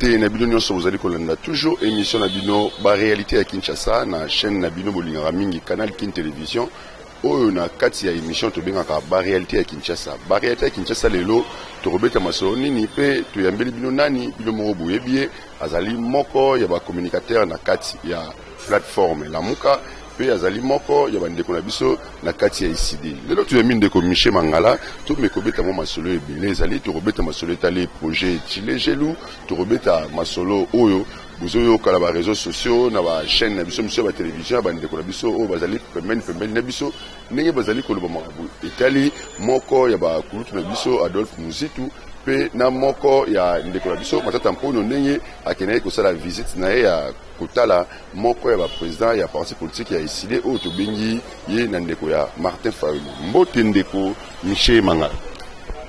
Mbote na bino nyonso bozali kolanda toujours émission na bino ba réalité ya Kinshasa na chaîne na bino bolingaka mingi, Canal Kin Télévision. Oyo na kati ya émission tobengaka ba réalité ya Kinshasa. Ba réalité ya Kinshasa, lelo tokobeta masolo nini mpe toyambeli bino nani? Bino moko boyebi ye, azali moko ya bacommunicateur na kati ya plateforme Lamuka mpe azali moko ya bandeko na biso na kati ya ECiDé. Lelo toyambi ndeko Michel Mangala. Tomeka kobeta mwa masolo ebele ezali. Tokobeta masolo etali projet Tshilejelu, tokobeta masolo oyo bozoyoka na baréseaux sociaux, na bachaîne na biso miso ya batelevizio ya bandeko na biso oyo bazali pembeni pembeni na biso, ndenge bazali koloba makambo etali moko ya bakulutu na biso Adolphe Muzitu mpe na moko ya ndeko na biso Matata Mponyo, ndenge akendaki kosala visite na ye ya kotala moko ya baprésident ya parti politique ya ECiDé oyo tobengi ye na ndeko ya Martin Fayulu. Mbote, ndeko Michel Mangala.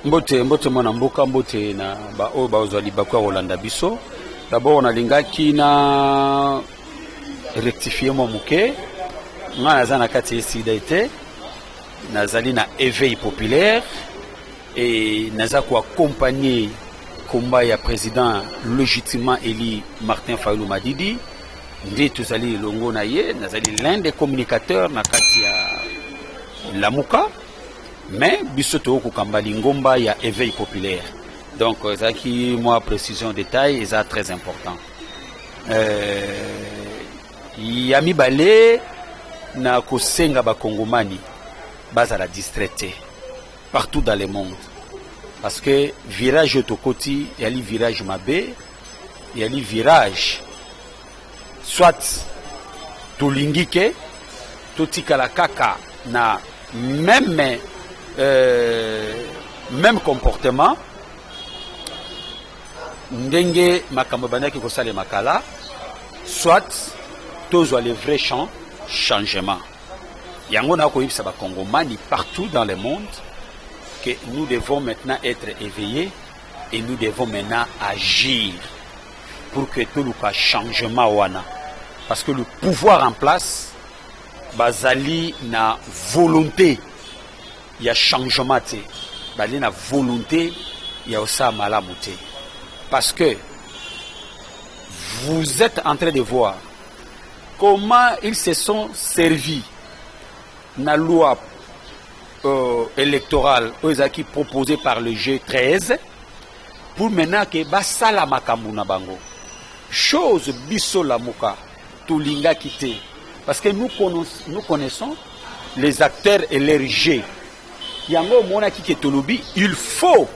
Mbote, mbote mwana mboka, mbote na baoyo bazwa libaku ya kolanda biso. D'abord nalingaki na rectifier mwa moke. Ngai naza na kati ya ECiDé te, nazali na Éveil populaire et naza koaccompagner combat ya président légitimement élu Martin Fayulu Madidi. Nde tozali elongo na ye. Nazali l'un des communicateurs na kati ya Lamuka, mais biso tokokamba lingomba ya Éveil populaire. Donc ezalaki mwa précision, détail eza très important. Ya mibale, na kosenga bakongomani bazala distrait te partout dans le monde, parce que virage oyo tokoti yali virage mabe, yali virage soit tolingi ke totikala kaka na même comportement ndenge makambo ebandaki kosalema kala, soit tozwa le vrai changement. Yango na koyebisa bakongomani partout dans le monde que nous devons maintenant être éveillés et nous devons maintenant agir pour que toluka changement wana, parce que le pouvoir en place bazali na volonté ya changement te, bazali na volonté ya kosala malamu te, parce que vous êtes en train de voir comment ils se sont servis na loi électorale oyo ezalaki proposée par le G13 pour maintenant ke basala makambo na bango, chose biso Lamuka tolingaki te, parce que nous connaissons les acteurs et leur jeu. Yango omonaki ke tolobi il faut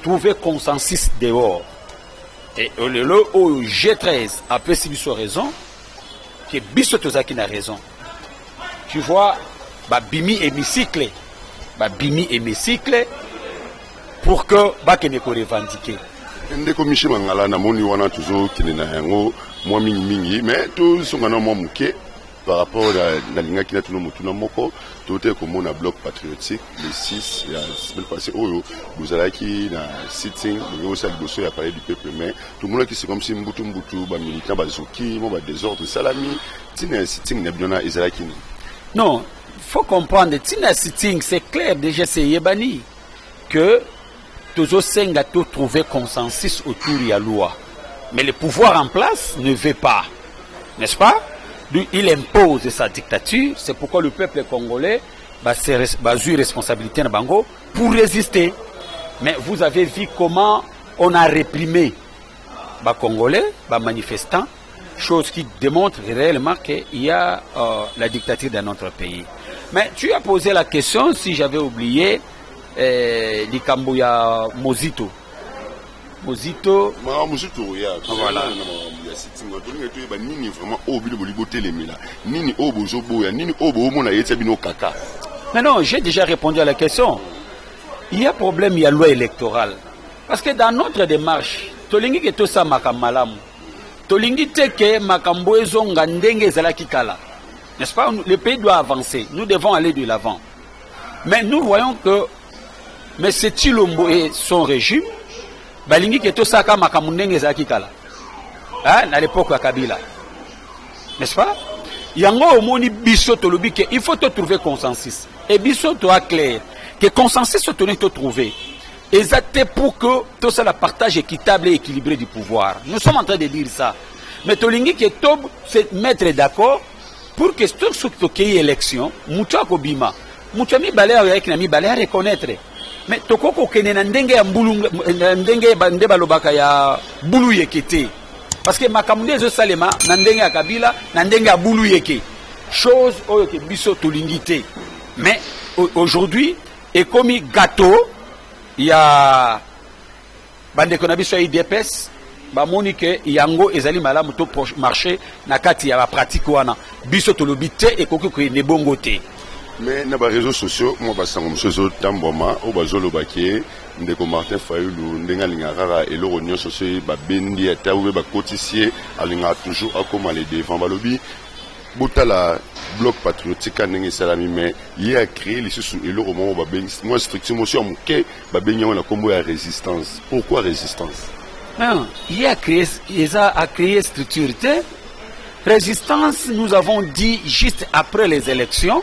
trouver consensus dehors. Et lelo oyo G13 apesi biso raison ke biso tozalaki na raison. Tu vois, babimi hémicycle, babimi hémicycle pour que bakende korevendiquer. Ndeko Michel Mangala, namoni wana tozokende na yango mwa mingimingi, mais tozonga na mwa moke par rapport nalingaki na tuna motuna moko. Tote komona Bloc patriotique le 6 ya semaine passée oyo bozalaki na sitting, bolingi kosala liboso ya Palais du peuple, mais tomonaki c'est comme si mbutu mbutu bamilitant bazoki mwa badésordre esalami. Ntina ya sitting na bino na ezalaki nini? Non, faut comprendre, ntina ya sitting, c'est clair déjà, c'est yebani que tozosenga to trouver consensus autour ya loi, mais le pouvoir en place ne veut pas, n'est-ce pas? Lui, il impose sa dictature. C'est pourquoi le peuple congolais bazwi responsabilité na bango pour résister. Mais vous avez vu comment on a réprimé bacongolais, bamanifestants, chose qui démontre réellement qu'il y a la dictature dans notre pays. Mais tu as posé la question, si j'avais oublié, likambo ya Mozito. Mozito. Makambo mosusu tokoya. Voilà. Na makambo ya sitting, tolingi toyeba nini vraiment oyo bino bolingi botelemela, nini oyo bozoboya, nini oyo boomona yetia bino kaka. Mais non, j'ai déjà répondu à la question. Il y a problème, il y a loi électorale. Parce que dans notre démarche, tolingi ke tosala makambo malamu. Tolingi te ke makambo ezonga ndenge ezalaki kala. N'est-ce pas? Le pays doit avancer. Nous devons aller de l'avant. Mais nous voyons que M. Tshilombo et son régime, balingi ke tosalaka makambo ndenge ezalaki kala. Hein, à l'époque ya Kabila. N'est-ce pas? Yango omoni biso tolobi ke il faut to trouver consensus. Et biso toa clair que consensus oyo tolingi to trouver. Eza te pour que tosala partage équitable et équilibré du pouvoir. Nous sommes en train de dire ça, mais tolingi ke to se mettre d'accord pour que soki tokei élection, moto akobima, moto ya mibale oyo ayaki na mibale areconnaître. Mais tokoki kokende na ndenge ya mbulu, na ndenge nde balobaka ya bulu yeke te, parce que makambo nde ezosalema na ndenge ya Kabila, na ndenge ya bulu yeke, chose oyo ke biso tolingi te. Mais aujourd'hui ekomi gâteau ya bandeko na biso ya UDPS. Bamoni ke yango ezali malamu to marché na kati ya bapratique wana. Biso tolobi te, ekoki kokende bongo te. Mais na baréseaux sociaux, mwa basango mosusu ezotambwama oyo bazolobaki ye ndeko Martin Fayulu, ndenge alingaka kaka eloko nyonso, soki babendi ata ube bakotisi ye, alingaka toujours akóma le devant. Balobi botala Bloc patriotique ndenge esalami, mais ye acréé lisusu eloko moko babengi mwa structure mosusu ya moke, babengi yango na nkombo ya Résistance. Pourquoi Résistance? Non, ye acréé, eza acréé structure te. Résistance, nous avons dit juste après les élections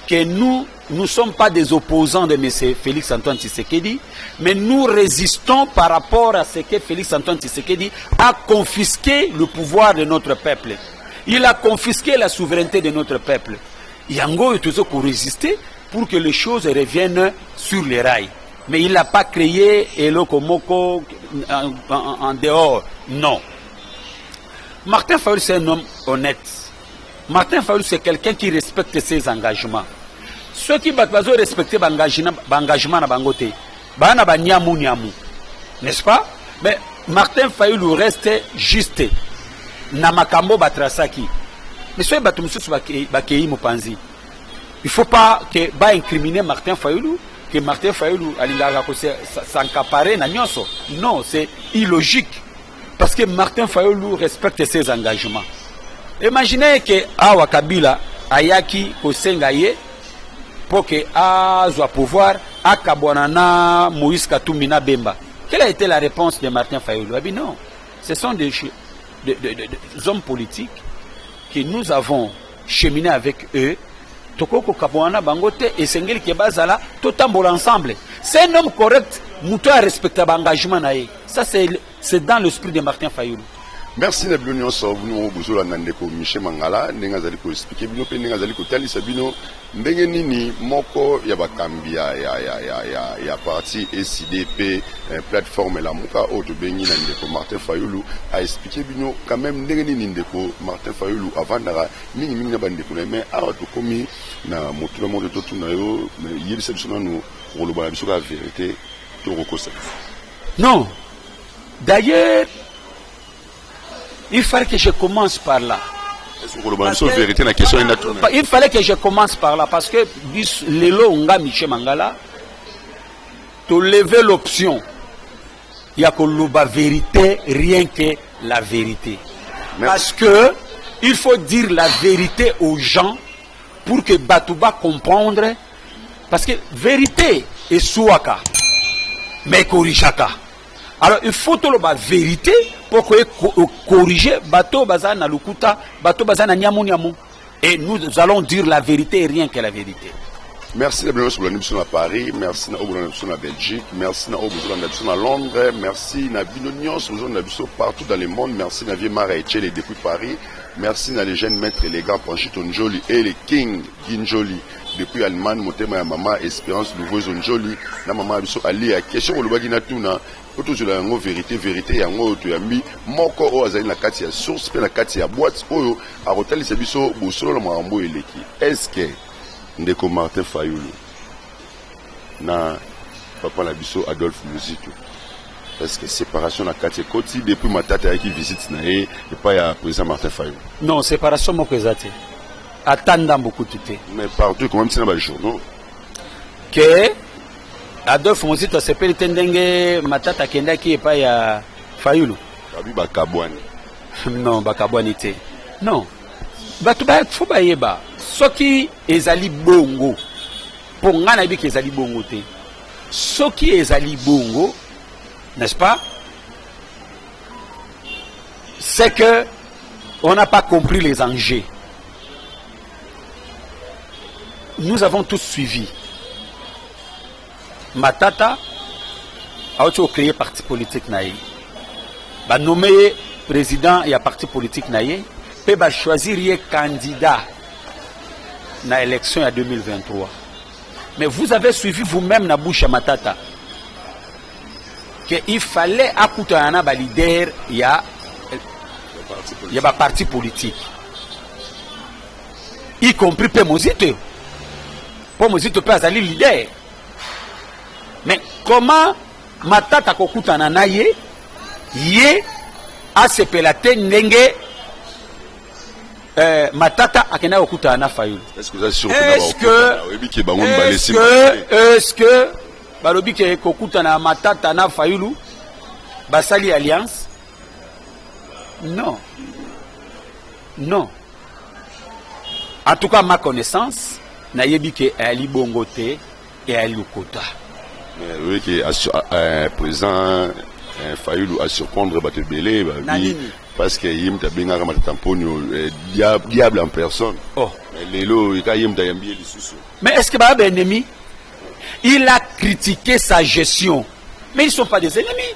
que nous ne sommes pas des opposants de M. Félix Antoine Tshisekedi, mais nous résistons par rapport à ce que Félix Antoine Tshisekedi a confisqué le pouvoir de notre peuple. Il a confisqué la souveraineté de notre peuple. Yango est toujours pour résister, pour que les choses reviennent sur les rails. Mais il n'a pas créé eloko moko en dehors. Non. Martin Fayulu, c'est un homme honnête. Martin Fayulu, c'est quelqu'un qui respecte ses engagements. Ceux qui bazo respecter engagement na bango te, bana ba nyamu nyamu. N'est-ce pas? Mais Martin Fayulu reste juste na makambo batrasaki. Mais soki bato mosusu bakei mopanzi, il faut pas que baincriminer Martin Fayulu, que Martin Fayulu alingaka s'accaparer na nyonso. Non, c'est illogique, parce que Martin Fayulu respecte ses engagements. Imaginez que awa Kabila ayaki kosenga ye mpo ke azwa pouvoir, akabwana na Moïse Katumbi na Bemba. Quelle a été la réponse de Martin Fayulu? Abi non, ce sont des hommes politiques que nous avons cheminé avec eux, tokoki kokabwana bango te, esengeli ke bazala, totambola ensemble. C'est un homme correct, moto arespecte baengagement na ye. Ça, c'est dans l'esprit de Martin Fayulu. Merci na bino nyonso bino bozolanda ndeko Michel Mangala, ndenge azali koexpliquer bino mpe ndenge azali kotalisa bino ndenge nini moko ya bakambi ya parti ECiDé mpe plateforme Lamuka oyo tobengi na ndeko Martin Fayulu aexpliquer bino quand même ndenge nini ndeko Martin Fayulu avandaka mingimingi na bandeko na ye. Mais awa tokomi na motuna moko totuna yo. Yebisa biso nanu, koloba na biso kaka vérité to kokosa? Non, d'ailleurs il fallait que je commence par là. Vérité na question? Il fallait que je commence par là parce que lelo nga Michel Mangala tolever l'option ya koloba vérité, rien que la vérité. Mais parce que il faut dire la vérité aux gens pour que bato ba comprendre, parce que vérité eswaka mais corrigeaka. Alors il faut toloba vérité pour que corriger bato baza na lokuta, bato baza na nyamu nyamu. Et nous allons dire la vérité et rien que la vérité. Merci na bino nyonso bolandi biso na Paris, merci na oyo bolanda biso na Belgique, merci na oyo bozolanda biso na Londres, merci na bino nyonso bozolanda biso partout dans le monde. Merci na vie Mara Echele depuis Paris, merci na les jeunes maîtres élégants Panchito Njoli et les King Ginjoli depuis Allemagne, motema ya mama Espérance Louvoizo Njoli na mama ya biso Alia. Question olobaki na tuna po tozwela yango vérité, vérité yango oyo toyambi moko oyo azali na kati ya source mpe na kati ya boîte oyo akotalisa biso bosolo na makambo oyo eleki. Est ce que ndeko Martin Fayulu na papa na biso Adolphe Muzito, est ce que séparation na kati ekoti depuis Matata ayaki visite na ye epai ya président Martin Fayulu? Non, séparation moko eza te, ata ndambo kutu te. Mais partout ekomami ntina bajournaux. Ke Adolphe Muzito asepeli te ndenge Matata akendaki epai ya Fayulu. Babi bakabwani. Non, bakabwani te, non. Bato faut bayeba, soki ezali bongo, mpo ngai nayebi ke ezali bongo te. Soki ezali bongo, n'est-ce pas, c'est que on n'a pas compris les enjeux. Nous avons tous suivi Matata. Auti créer parti politique na ye. Ba nommé ye président ya parti politique na ye mpe ba choisir ye candidat na élection ya 2023. Mais vous avez suivi vous-même na bouche ya Matata que il fallait akutana na ba leader ya ba parti politique, y compris mpe Mozito, mpo Mozito mpe azali leader. Mais comment Matata kokutana na ye, ye asepela te ndenge Matata akendaki kokutana na Fayulu? Est-ce que oza sûr? Est-ce que oyebi ke bango mibale est-ce que balobi ke kokutana ya Matata na Fayulu, basali alliance? Non, non. En tout cas, ma connaissance, nayebi ke ayali bongo te, eyali lokota. Oyebi ke président Fayulu asurprendre bato ebele Na babi nini? Parce que ye moto abengaka Matata Mponio diable en personne. Oh. Mais lelo eka ye moto ayambi ye lisusu. Mais est-ce que ba ennemi? Il a critiqué sa gestion, mais ils ne sont pas des ennemis.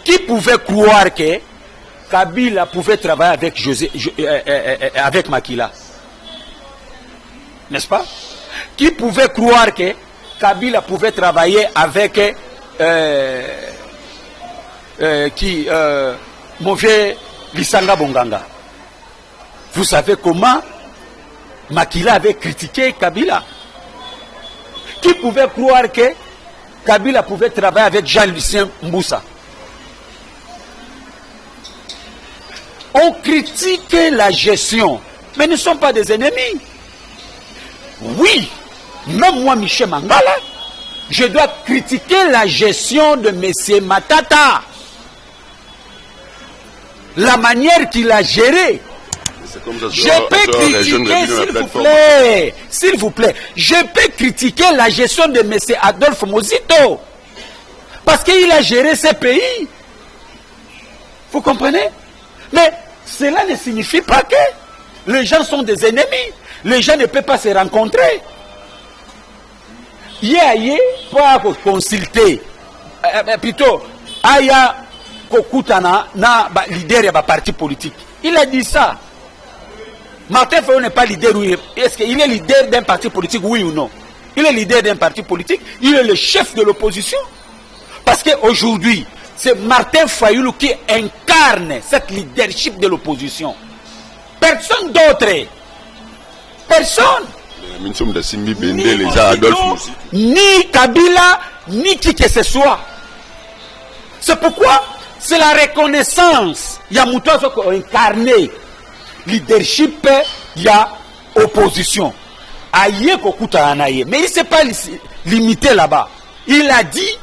Qui pouvait croire que Kabila pouvait travailler avec José, avec Makila? N'est-ce pas? Qui pouvait croire que Kabila pouvait travailler avec qui, mon vieux Lisanga Bonganga? Vous savez comment Makila avait critiqué Kabila? Qui pouvait croire que Kabila pouvait travailler avec Jean-Lucien Mboussa? On critique la gestion, mais nous ne sommes pas des ennemis. Oui, même moi, Michel Mangala, je dois critiquer la gestion de M. Matata. La manière qu'il a géré. C'est comme ça. Je peux critiquer, s'il vous plaît, s'il vous plaît, je peux critiquer la gestion de M. Adolphe Mozito. Parce qu'il a géré ce pays. Vous comprenez? Mais cela ne signifie pas que les gens sont des ennemis. Les gens ne peuvent pas se rencontrer. Ye aye mpo consulter, plutôt aya kokutana na ba leader ya ba parti politique. Il a dit ça. Martin Fayulu n'est pas leader. Oui. Est-ce qu'il est leader d'un parti politique, oui ou non? Il est leader d'un parti politique. Il est le chef de l'opposition. Parce qu'aujourd'hui, c'est Martin Fayulu qui incarne cette leadership de l'opposition. Personne d'autre. Personne. Minso moto asimbi bendele eza Adolphe Mozito. Ni Kabila, ni qui que ce soit. C'est pourquoi c'est la reconnaissance. Il y a moto incarné leadership ya opposition. Aye kokutana na ye. Mais il ne s'est pas limité là-bas. Il a dit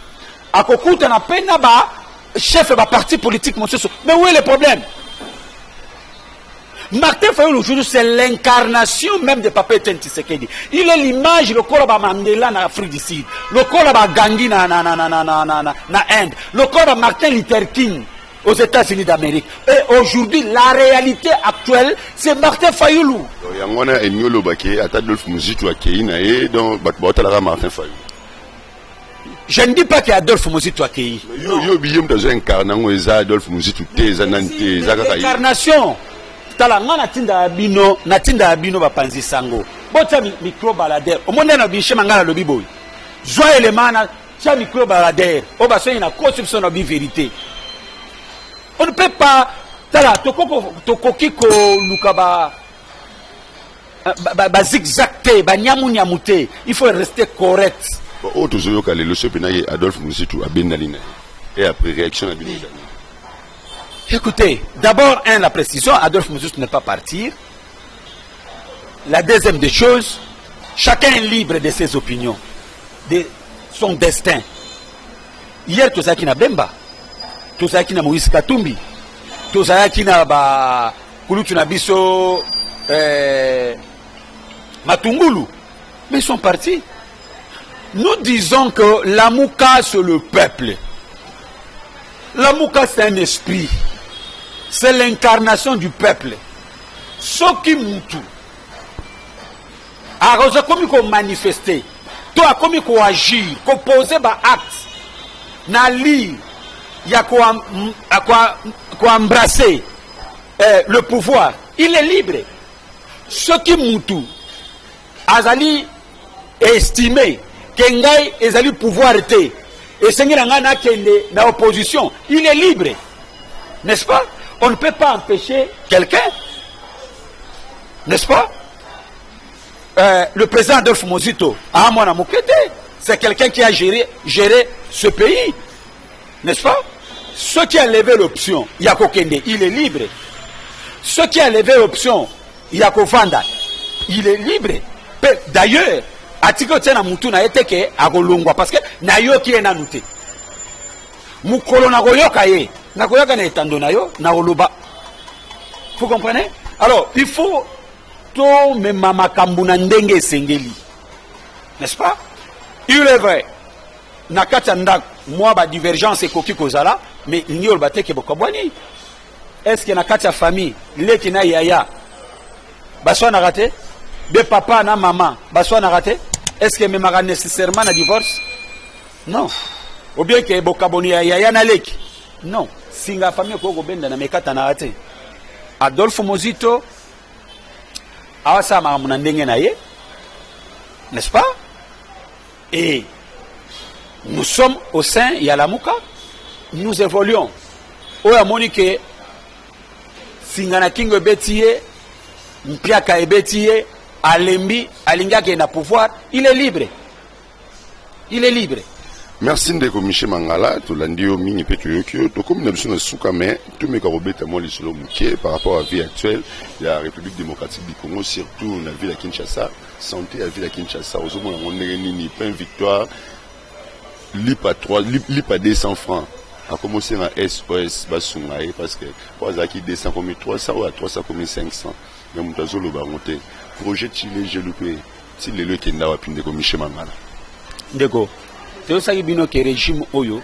akokutana mpe na ba chef ya parti politique mosusu. Mais où est le problème? Martin Fayulu aujourd'hui, c'est l'incarnation même de Papa Etienne Tshisekedi. Il est l'image, lokola ba Mandela na Afrique du Sud, lokola ba Gandhi na Inde, lokola ba Martin Luther King aux États-Unis d'Amérique. Et aujourd'hui, la réalité actuelle, c'est Martin Fayulu. Yango wana elingi olobaki ata Adolphe Muzito akei na ye, donc bato baotalaka Martin Fayulu. Je ne dis pas qu'Adolphe Muzito akei. Yo biye moto azo incarne yango eza Adolphe Muzito te, eza nani te, eza kaka ye. Incarnation. Tala, nga natinda bino, natinda bino bapanzi sango. Botia micro baladeur. Omoni na biche manga na lobi boy. Zwa élément na tia micro baladeur. O basoni na kosi biso na bi vérité. On ne peut pas, tala, tokoko tokoki ko luka ba zigzag te, ba nyamu nyamu te. Il faut rester correct. Bon, oyo tozoyoka lelo so mpena ye Adolphe Muzito abendani na ye, et après réaction na bino ezali? Écoutez, d'abord, un, la précision, Adolphe Muzito n'est pas partir. La deuxième des choses, chacun est libre de ses opinions, de son destin. Hier, tozalaki na Bemba, tozalaki na Moïse Katumbi, tozalaki na ba kulutu na biso Matungulu, mais ils sont partis. Nous disons que Lamuka, c'est le peuple. Lamuka, c'est un esprit. C'est l'incarnation du peuple. Soki mutu akomi ko manifester to akomi ko agir, ko poser ba acte. na li ya koembrasser le pouvoir, il est libre. Soki mutu azali estime ke ngai ezali pouvoir te, esengi na ngai nakende na opposition, il est libre, n'est-ce pas? On ne peut pas empêcher quelqu'un, n'est-ce pas? Le président Adolphe Mozito a mwana moke te, c'est quelqu'un qui a géré ce pays, n'est-ce pas? Ceux qui a levé l'option ya kokende, il est libre. Ceux qui a levé l'option ya kovanda, il est libre. Mpe d'ailleurs atiki otia na mutu na ye te ke akolongwa, parce que nayoki ye nanu te. Mokolo nakoyoka ye, nakoyoka na etando na yo, nakoloba. Vous comprenez? Alors il faut tomema makambo na ndenge esengeli, n'est-ce pas? Il est vrai, na kati ya ndako mwa badivergence ekoki kozala, mais lingi oloba te ke bokabwani. Est ce que na kati ya famille, leki na yaya baswanaka te? Be papa na mama baswanaka te? Est ce que ememaka nécessairement na divorce? Non. Ou bien ke bokaboni ya yaya na leki? Non. Singa ya famille ekoki kobenda na mekatanaka te. Adolphe Mozito awasala makambo na ndenge na ye, n'est-ce pas? Et nous sommes au sein ya Lamuka, nous évoluons. Oyo amoni ke singa na kingo ebeti ye, mpiaka ebeti ye, alembi, alingi akende na pouvoir, il est libre, il est libre. Merci, ndeko Michel Mangala. Tolandi yo mingi mpe toyoki yo. Tokomi na biso na suka, mais tomeka kobeta mwa lisolo moke par rapport à vie actuelle ya République démocratique du Congo, surtout na ville ya Kinshasa. Santé ya ville ya Kinshasa, ozomona yango ndenge nini? Pain Victoire, lipa 3, lipa 200 francs, akomi osenga SOS basunga ye, parce que po azalaki 200 komi 300, oyo ya 300 komi 500, mais moto azoloba yango te. Projet Tshilejelu mpe ti lelo ekenda wapi, ndeko Michel Mangala? Ndeko, toyosaki bino ke régime oyo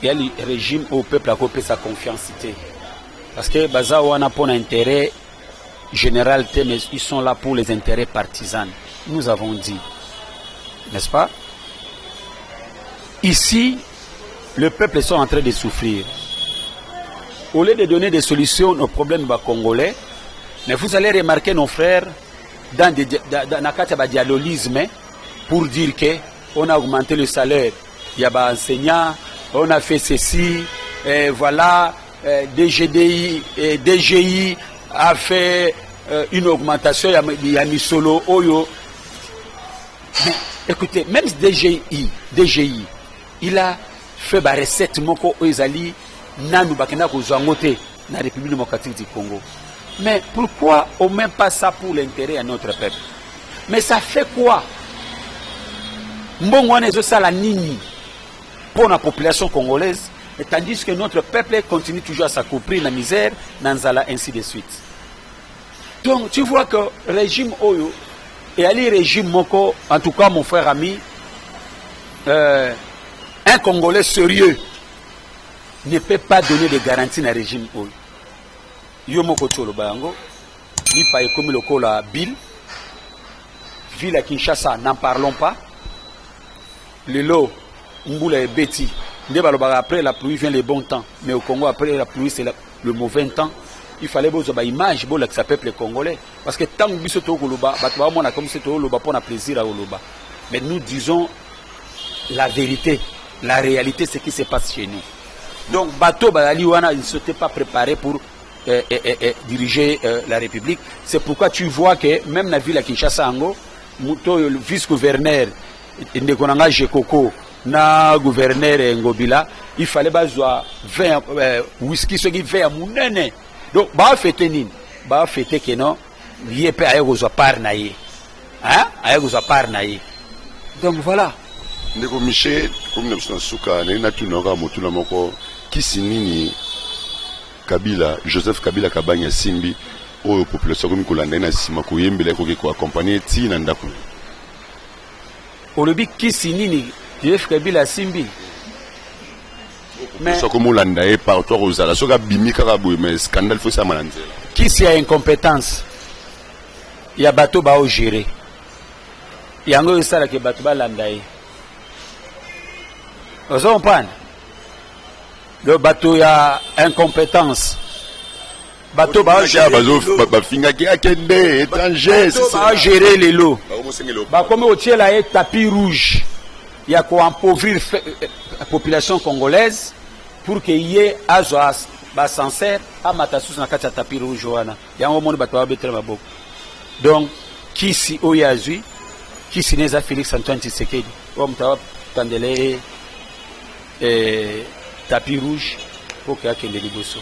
eyali régime oyo peuple akopesa confiance te, parce que baza wana mpo na intérêt général te, mais ils sont là pour les intérêts partisans. Nous avons dit, n'est-ce pas? Ici, le peuple sont en train de souffrir. Au lieu de donner des solutions aux problèmes bah, congolais, mais vous allez remarquer nos frères dans le dialogisme pour dire que on a augmenté le salaire, il y a des enseignants, on a fait ceci, et voilà, DGDI, et DGI a fait une augmentation, il y a misolo, oyo. Mais écoutez, même DGI, DGI, il a fait ba recette moko oyo ezali nanu bakenda kozwa yango te na République démocratique du Congo. Mais pourquoi on met pas ça pour l'intérêt à notre peuple? Mais ça fait quoi? Mbongo wana ezosala nini pour la population congolaise? Et tandis que notre peuple continue toujours à s'accouprir na misère, na nzala, ainsi de suite. Donc tu vois que régime oyo eyali régime moko, en tout cas, mon frère ami, un Congolais sérieux ne peut pas donner de garantie na régime oyo. Yo moko ti oloba yango, lipa ekomi lokola bile. Ville ya Kinshasa, n'en parlons pas. Lelo mbula ebeti nde balobaka après la pluie vient le bon temps, mais au Congo, après la pluie, c'est le mauvais temps. Il fallait bozwa baimage, bolakisa peuple congolais, parce que ntango biso tokoloba, bato baomona comme si toloba mpo na plaisir ya koloba, mais nous disons la vérité, la réalité, ce qui se passe chez nous. Donc bato bazali wana, ils ne s'étaient pas préparés pour diriger la République. C'est pourquoi tu vois que même na ville ya Kinshasa yango, moto oyo vice gouverneur, ndeko na nga Jekoko, na gouverneur Ngobila, il fallait bazwa vin, whisky, soki vin ya monene. Donc baafete nini? Baafete ke non, ye mpe aye kozwa part na ye, hein? Aye kozwa part na ye. Donc voilà. Ndeko Michel, komi na biso na suka, ndenge natuna kaka motuna moko: kisi nini Kabila, Joseph Kabila Kabange asimbi oyo population akomi kolanda ye na nsima, koyembela, ekoki koaccompagner ti na ndako? Olobi kisi nini Joseph Kabila asimbi? Mais soki omolanda ye partout akozala, soki abimi kaka boye, mais scandale faut esama na nzela. Kisi ya incompétence ya bato baogérer yango oyo esalaka bato balanda ye. Ozo comprendre? Donc bato ya incompétence, bato bafingaki akende étranger, bagérer lelo bakomi kotiela ye tapis rouge ya koappauvrir population congolaise pour que ye azwa baascenseur, amata susu na kati ya tapis rouge wana. Yango omoni bato babetela maboko. Donc kisi oyo azwi, kisi ne eza Félix Antoine Tshisekedi, oyo moto abatandela ye tapis rouge mpo ke akende liboso.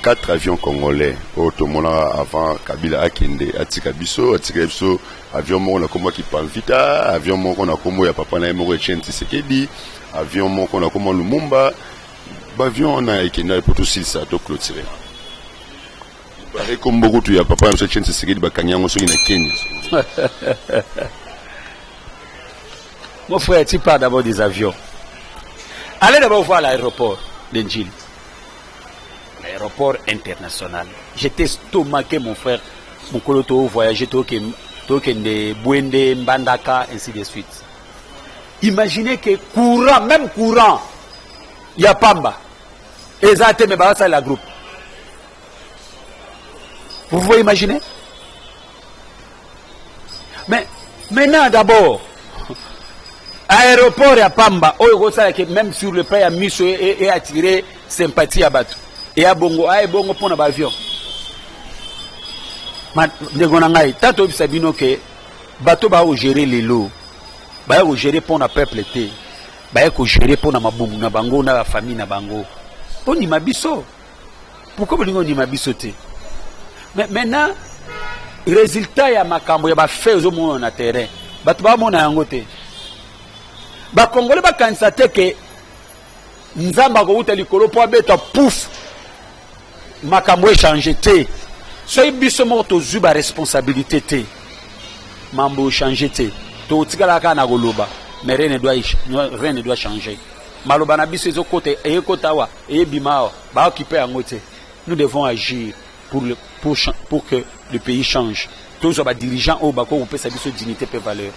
Quatre avions congolais oyo tomonaka avant Kabila akende, atika biso, atika biso avion moko na kombo ya Kimpa Vita, avion moko na kombo ya papa na ye moko Etienne Tshisekedi, avion moko na kombo ya Lumumba. Baavion wana ekenda po tosilisa, toclôturer. Ekombo kutu ya papa na biso Etienne Tshisekedi, bakangi yango soki na Kenya. Mon frère, tu parles d'abord des avions. Allez d'abord voir l'aéroport de Ndjili. L'aéroport international. J'étais estomaqué, mon frère. Mokolo to voyager, to kende Boende, Mbandaka, ainsi de suite. Imaginez que courant, même courant, il y a pamba. Eza te, mais ça la groupe. Vous pouvez imaginer? Mais maintenant d'abord, aéroport ya pamba oyo kosalaka même sur le plan ya miso e attirer sympathie ya bato, eya bongo aya ebongo mpona baavion. Ndeko na ngai, ta toyebisa bino ke bato baya kogérer lelo, baya kogérer mpona peuple te, baya kogérer mpona mabumu na bango na bafamille na bango. Ondima biso, pourquoi bolingi ondima biso te? Mais maintenant, résultat ya makambo ya bafaits ozomona na terrain, bato bamona yango te. Bakongole bakanisa te ke Nzambe akowuta likolo mpo abeta pouf, makambo echanger te. Soki biso moko tozwi baresponsabilité te, mambo echanger te. Tokotikala kaka na koloba, mais rien ne doit changer. Maloba na biso ezokota, eyekota awa, eyebima awa, baokipe yango te. Nous devons agir pour que le pays change. Tozwa badirigeant oyo bakoki kopesa biso dignité mpe valeur.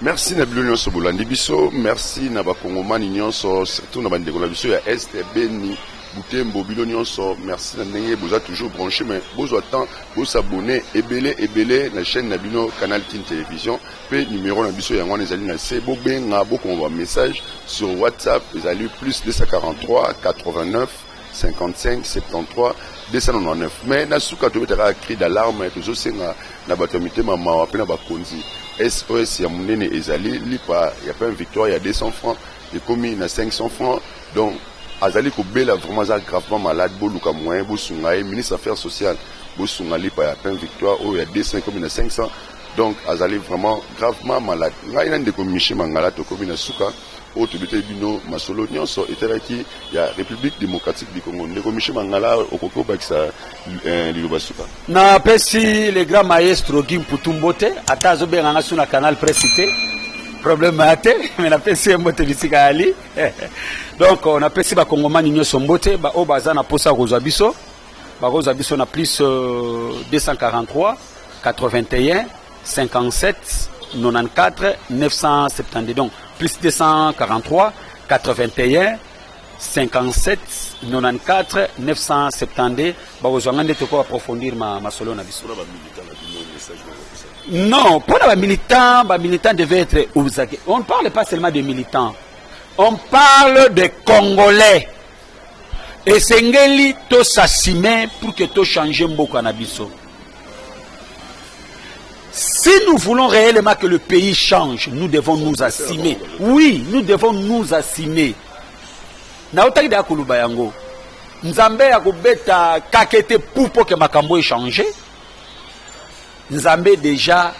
Merci na bino nyonso bolandi biso. Merci na bakongomani nyonso, surtout na bandeko na biso ya Est, Beni, Butembo, bino nyonso merci na ndenge boza toujours branché. Mais bozwa temps bos'abonner ebele ebele na chaîne na bino Canal Kin Télévision. Mpe numéro na biso yango wana ezali na se. Bobenga, bokoma bamessage sur WhatsApp, ezali plus 243 89 55 73 299. Mais na suka, tobetaka cri d'alarme. Tozosenga na bato ya mitema mawa mpe na bakonzi, SOS ya monene ezali lipa ya pain Victoire ya 200 francs ekomi na 500 francs. Donc azali kobela vraiment, aza gravement malade. Boluka moyen bosunga ye. Ministre affaires sociales, bosunga lipa ya pain Victoire oyo ya 200 ekomi na 500. Donc azali vraiment gravement malade. Ngai na ndeko Michel Mangala tokomi na suka oyo tobeteli bino masolo nyonso etalaki ya République démocratique du Congo. Ndeko Michel Mangala, okoki obakisa liloba suka? Napesi le grand maestro Guy Mputu mbote. Ata azobenganga su na Canal Presse te, problème ya te, mais napesi ye mbote bisika yali. Donc napesi bakongomani nyonso mbote. Oyo baza na mposa ya kozwa biso, bakozwa biso na plus 243 81 57 94 972. Donc plus 243 81 57 94 972. Bakozwanga nde toko approfondir masolo na biso. Non, pour les militants, bamilitant devait être aux aguets. On ne parle pas seulement de militants, on parle de Congolais. Esengeli tos'assumer pour que tochange mboka na biso. Si nous voulons réellement que le pays change, nous devons nous assumer. Oui, nous devons nous assumer. Naotaki deya koloba yango, Nzambe ya kobeta kake te pour ke makambo echanger. Nzambe déjà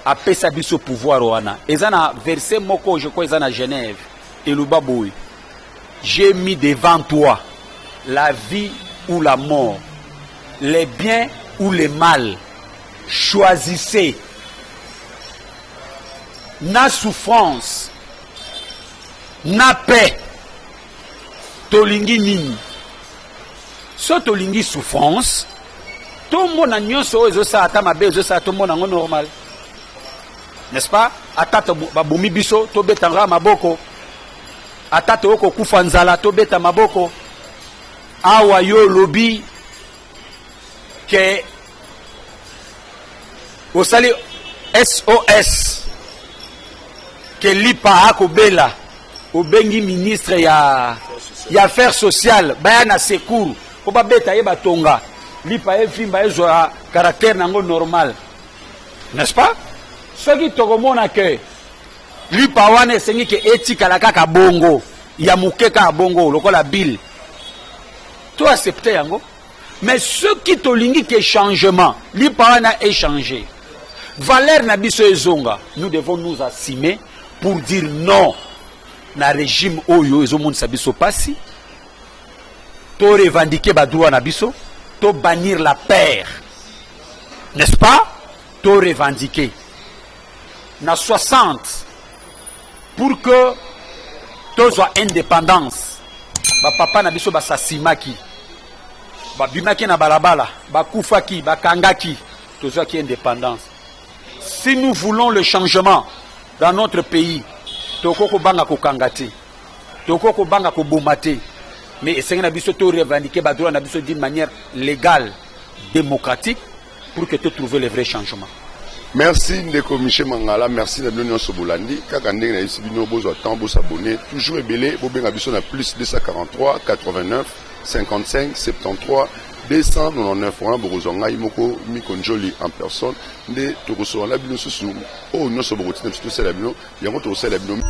apesa biso pouvoir wana. Eza na verset moko, je crois eza na Genève, eloba boye: "J'ai mis devant toi la vie ou la mort, les biens ou le mal. Choisissez." Na souffrance na paix, tolingi nini? So tolingi souffrance, tomona nyonso oyo ezosala, ata mabe ezosala, tomona yango normal, n'est-ce pas? Ata babomi biso, tobetanga maboko. Ata tokoki kokufa nzala, tobeta maboko. Awa yo olobi ke osali SOS ke lipa akobela, obengi ministre ya affaires sociales baya na secours mpo babeta ye batonga lipa evimba, ezwa caractère nango normal, n'est-ce pas? Soki tokomona ke lipa wana esengi ke etikala kaka bongo ya moke, kaka bongo lokola bile, to accepte yango. Mais soki tolingi ke changement, lipa wana échanger, valeur na biso ezonga, nous devons nous assumer pour dire non na régime oyo ezomonisa biso pasi. To revendiquer badroit na biso, to bannir la peur, n'est-ce pas? To revendiquer na 60 pour que tozwa indépendance. Bapapa na biso basasimaki, babimaki na balabala, bakufaki, bakangaki, tozwaki indépendance. Si nous voulons le changement dans notre pays, tokoki kobanga kokanga te, tokoki kobanga koboma te, mais esengi na biso to revendiquer badroit na biso d'une manière légale, démocratique, pour que to trouver le vrai changement. Merci, ndeko Michel Mangala. Merci na bino nyonso bolandi. Kaka ndenge nayebisi bino, bozwa temps bosabonner toujours ebele. Bobenga biso na plus 243 89 55 73 299. Wana bokozwa ngai moko Mikonjoli en personne, nde tokosola na bino susu. Oyo nyonso bokotina biso tosala bino yango, tokosala bino.